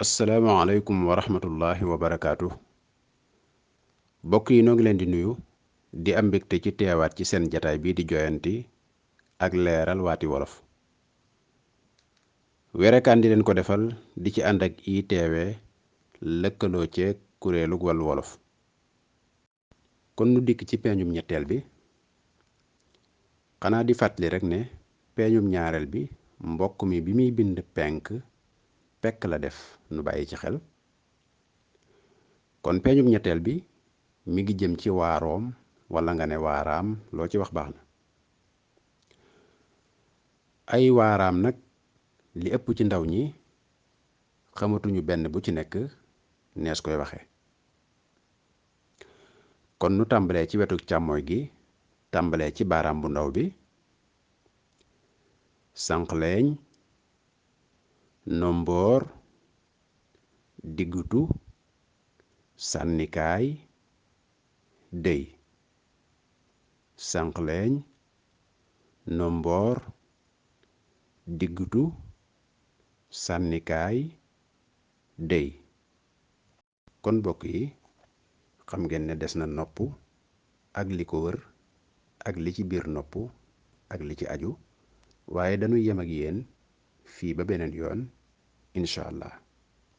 asalaamaaleykum wa rahmatullahi wa barakaatu. Mbokk yi noo ngi leen di nuyu di am mbégte ci teewaat ci seen jataay bii di joyanti ak leeral waati wolof. werekaan di leen ko defal di ci ànd ak ITV lëkkaloo ceeg kuréelu wàllu wolof. kon nu dikk ci peeñum ñetteel bi, xanaa di fàttali rek ne peeñum ñaareel bi mbokk mi bi muy bind penk pekk la def, nu bàyyi ci xel. kon peeñum ñetteel bi mi ngi jëm ci waaroom wala nga ne waaraam, loo ci wax baax na. ay waaraam nag li ëpp ci ndaw ñi xamatuñu benn bu ci nekk nees koy waxe. kon nu tàmbalee ci wetu càmmooy gi, tàmbalee ci baaraam bu ndaw bi: sànqleeñ, nomboor, diggutu, sànnikaay, dëy. sànqleeñ, nomboor, diggutu, sànnikaay, dëy. kon mbokk yi xam ngeen ne des na nopp ak li ko wër ak li ci biir nopp ak li ci aju, waaye dañuy yem ak yéen fii ba beneen yoon incha allah.